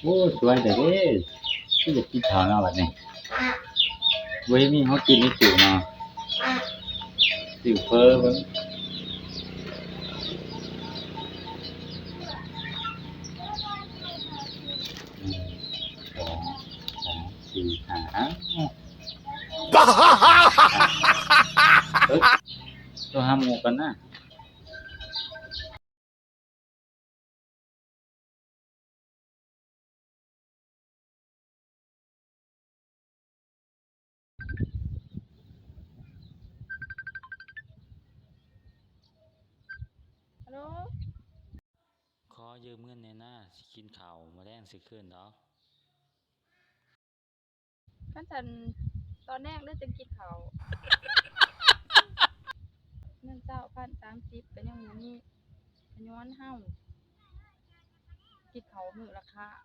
ໂອ້ ສວຍແທ້ເດ້ ຄືຢາກກິນເຂົ້າເນາະບັດນີ້. ບໍ່ເຫັນມີແນວກິນໃນຕູ້ເນາະ ຊື້ເຝີເບິ່ງ. ໜຶ່ງ ສອງ ສາມ ສີ່ ຫ້າ ອ້າວ ໂທຫາໝູ່ກ່ອນນະ. ຮາໂລ ຂໍຢືມເງິນແດ່ນາ ຊິກິນເຂົ້າ ມື້ແລງຊິຄືນດອກ. ຄັນຊັ້ນຕອນແລງເດີຈຶ່ງກິນເຂົ້າ. ເງິນເຊົ້າພັນສາມສິບກໍຍັງບໍ່ມີ ກະຍ້ອນເຮົາກິນເຂົ້າມື້ລະຄາບ.